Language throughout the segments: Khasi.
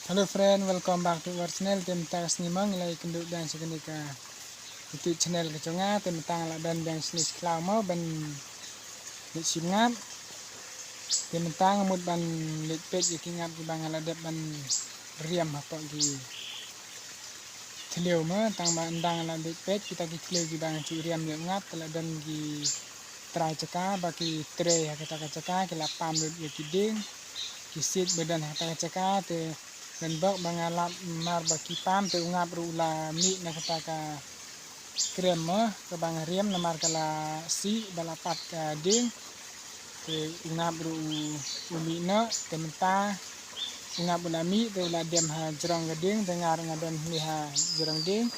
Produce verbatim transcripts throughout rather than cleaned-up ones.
Hello friend, welcome back to our channel. Te mynta ka sngi mo ngi la ïakynduh biang sha kane ka YouTube channel ka jong nga. Te mynta nga la don biang sha khlaw mo ban leit shim ngap. Te mynta nga mut ban leit peit ïa ki ngap kiba nga la dep ban riam hapoh ki thliew mo, tang ba ynda nga la leit peit kita ki thliew kiba nga ju riam ïa u ngap, te la don ki trai jaka ba ki trei ha kata ka jaka, ki la pam lut ïa ki dieng, ki siej ba don ha kata ka jaka. Te don bok ba nga lap mar ba ki pam, te u ngap ruh u la mih na kata ka krem mo kaba nga riam, namar ka la sih ba la pat ka dieng. Te u ngap ruh u, u mih noh, te mynta u ngap u la mih, te u la dem ha jrong ka dieng, te nga ruh nga don hangne ha jrong dieng.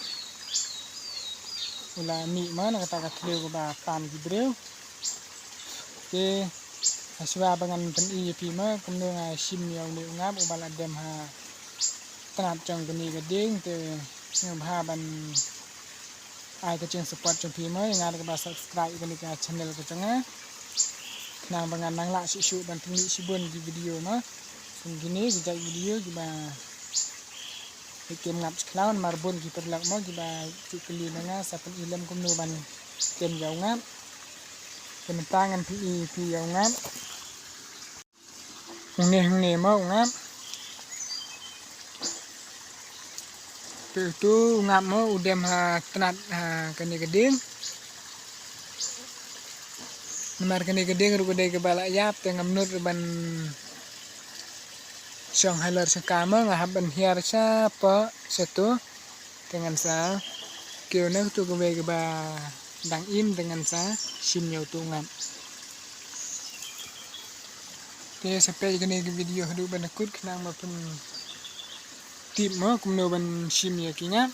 U la mih mo na kata ka thliew kaba pam ki briew. Te ha shuwa ba ngan pyni ïa phi mo kumno nga shim ïa une u ngap uba la dem ha tnat jong kane ka dieng. Te sngewbha ban ai ka jingsupport jong phi mo ïa nga da kaba subscribe ïa kane ka channel ka jong nga, khnang ba ngan nang lah shuh shuh ban pynmih shibun ki video mo. Kum kine ki jait video kiba ïa kem ngap sha khlaw, namar bun ki paralok mo kiba ju kylli na nga sa pyni lem kumno ban kem ïa u ngap. Te mynta ngan pyni phi ïa u ngap. Hangne hangne mo u ngap. Te utu u ngap mo u dem ha tnat ha kane ka dieng. Namar kane ka dieng ruh ka dei kaba la ïap, te ngam nud ruh ban shong halor shong ka mo, nga hap ban hiar shapoh shato. Te ngan sa kiew na katu kawei kaba dang im, te ngan sa shim ïa utu u ngap. Te sa peit kane ka video haduh ban da kut khnang ba pyntip mo kumno ban shim ïa ki ngap.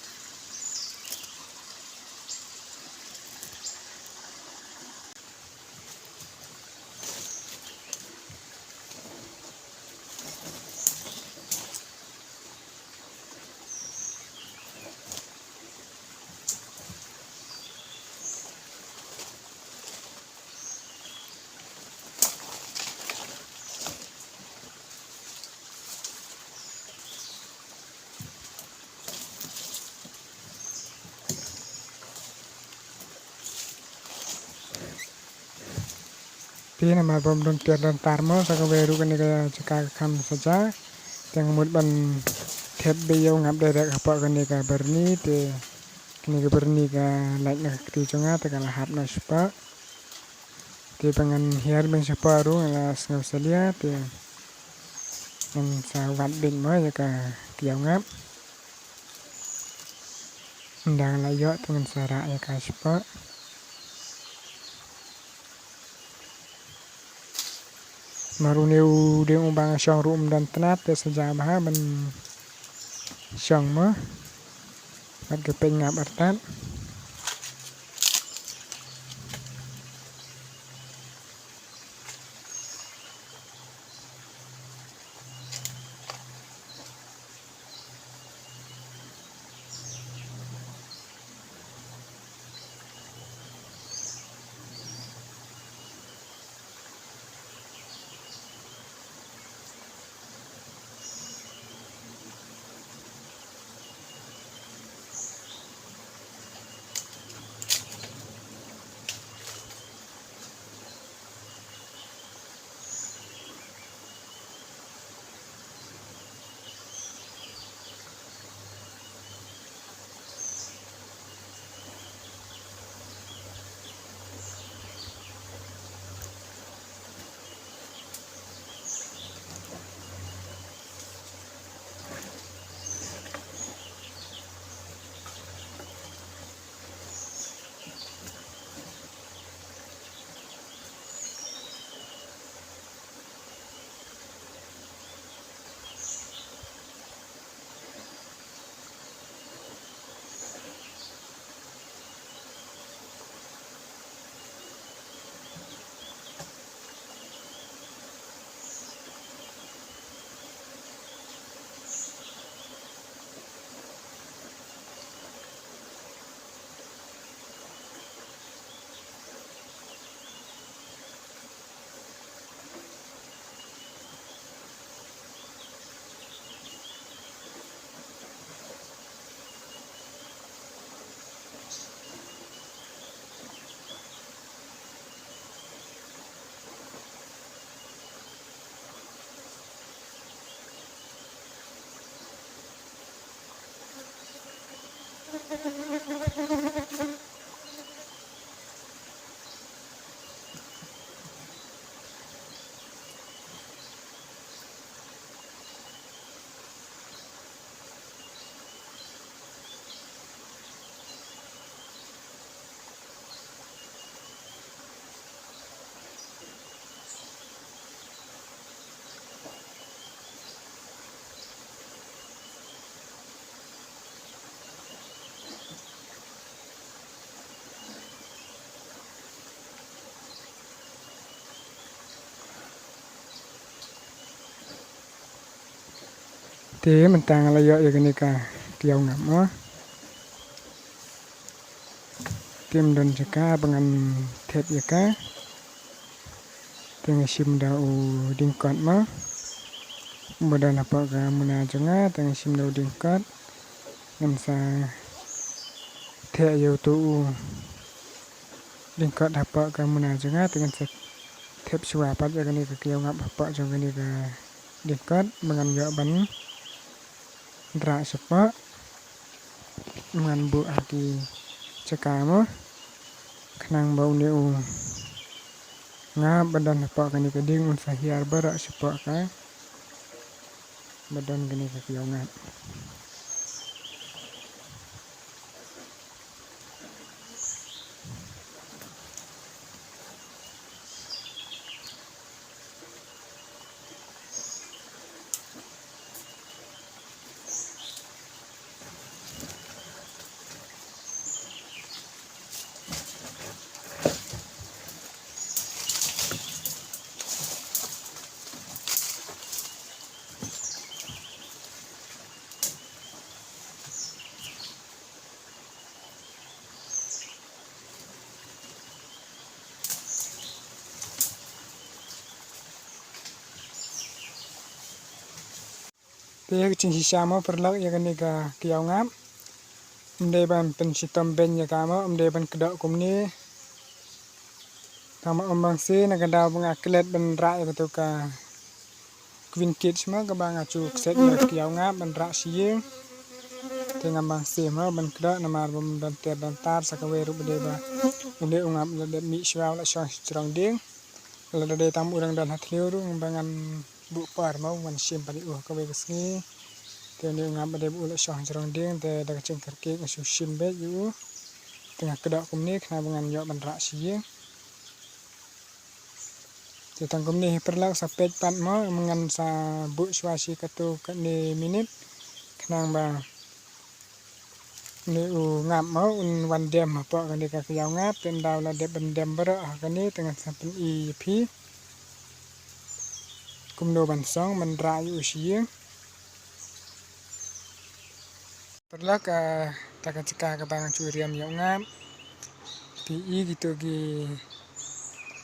Te namar bym don tiar don tar mo, sa kawei ruh kane ka jaka ka kham saja. Te nga mut ban thep beit ïa u ngap direct hapoh kane ka byrni, te kane ka byrni ka lait na ka kti jong nga, te ka la hap noh shapoh. Te ba ngan hiar biang shapoh ruh nga la sngew salia, te ngan sa wad beit mo ïa ka kiaw ngap. Ynda nga la ïoh te ngan sa rah ïa ka shapoh. Namar une u dieng uba nga shong ruh um don tnat, te saja bha ban shong mo. Bad ka peit ngap artat. Te mynta nga la ïoh ïa kane ka kiaw ngap mo. Te ym don jaka ba ngan thep ïa ka. Te nga shim da u dingkot mo. Ba don hapoh ka muna jong nga, te nga shim da u dingkot. Ngan sa thep ïa uto u dingkot hapoh ka muna jong nga, te ngan sa thep shuwa pat ïa kane ka kiaw ngap hapoh jong kane ka dingkot, ba ngan ïoh ban rah shapoh, ba ngan buh ha ki jaka mo. Khnang ba une u ngap ba don hapoh kane ka ding un sa hiar baroh shapoh ka ba don kane ka kiaw ngap. Te ka jingshisha mo paralok ïa kane ka kiaw ngap. Ym dei ban pynshitom beiñ ïa ka mo, ym dei ban kdoh kumne. Tang ma ym bang sien na ka daw ba nga klet ban rah ïa kato ka kwin kit mo kaba nga ju kset ïa ka kiaw ngap ban rah sha ïing. Te ngam bang sien mo ban kdoh namar ba ym don ter don tar sa kawei ruh ba dei ba une u ngap la dep mih shuwa la shong sha jrong dieng. Lada dei tang u dang don ha thliew ruh ba ngan buh por mo, ngan shim pat ïa u ha kawei ka sngi. Te une u ngap ba dei ba u la shong ha jrong dieng te da ka jingkyrkieh nga shu shim beit ïa u. Te nga kdoh kumne khnang ba ngan ïoh ban rah sha ïing. Te tang kumne hi paralok sa peit pat mo, ma ngan sa buh shuwa shi katto katne minit khnang ba une u ngap mo un wan dem hapoh kane ka kiaw ngap. Te ynda u la dep ban dem baroh ha kane te ngan sa pyni ïa phi kumno ban song ban rah ïa u sha ïing. Paralok, ah, ta ka jaka kaba nga ju riam ïa u ngap. Phi i kito ki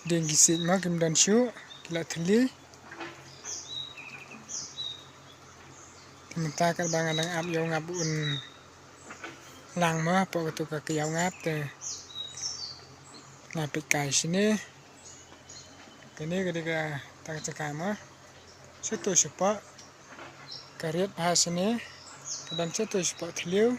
dieng ki siej mo kim don shuh, ki la thylli. Te mynta katba nga dang ap ïa u ngap un lang mo hapoh kato ka kiaw ngap te nga peit kai shane. Kane ka dei kata ka jaka mo. Shato shapoh ka riat bha shane. Ka don shato shapoh thliew.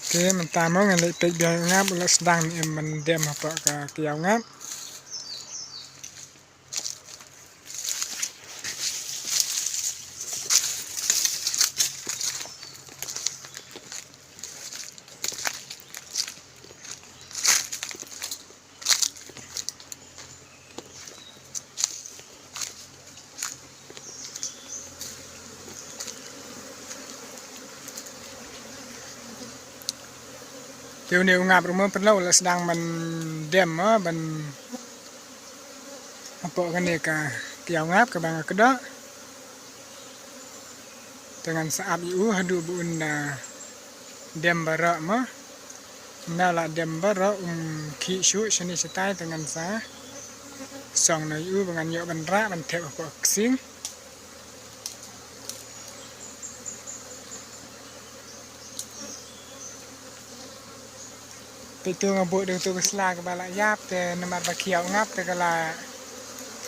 Te mynta mo ngan leit peit biang ïa u ngap u la sdang ne em ban dem hapoh ka kiaw ngap. Te une u ngap ruh mo paralok u la sdang ban dem mo ban hapoh kane ka kiaw ngap kaba nga kdoh. Te ngan sa ap ïa u haduh ba un da dem baroh mo. Ynda la dem baroh um khih shuh shane shatai te ngan sa song noh ïa u ba ngan ïoh ban rah ban thep hapoh ka ksing. Peit to nga buh da kato ka sla kaba la ïap te namar ba khiah u ngap te ka la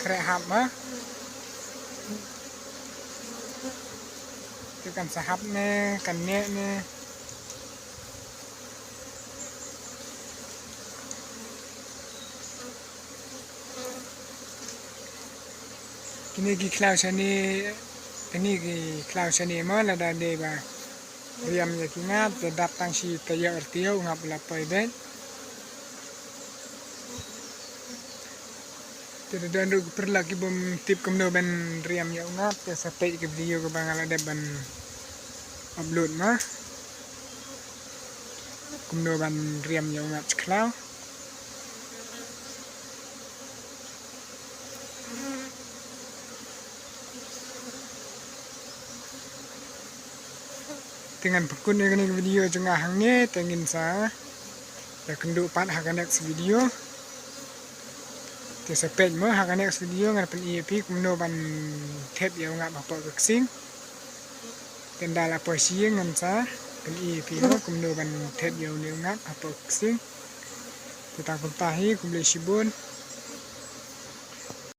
khreh hap ma. Te kan sa hap ne, kan neh ne. Kine ki khlaw shane, kine ki khlaw shane mo lada dei ba riam ïa ki ngap, te dap tang shi taïew artaïew u ngap u la poi beit. Te da don ruh ki paralok ki bym tip kumno ban riam ïa u ngap, te sa peit ïa ka video kaba nga la dep ban upload mo. Kumno ban riam ïa u ngap sha khlaw. Te ngan pynkut ïa kane ka video jong nga hangne, te ngin sa ïakynduh pat ha ka next video. Te sa peit mo, ha ka next video ngan pyni ïa phi kumno ban thep ïa u ngap hapoh ka ksing. Te ynda la poi sha ïing ngan sa pyni ïa phi mo kumno ban thep ïa une u ngap hapoh ka ksing. Te tang kumta hi, khublei shibun.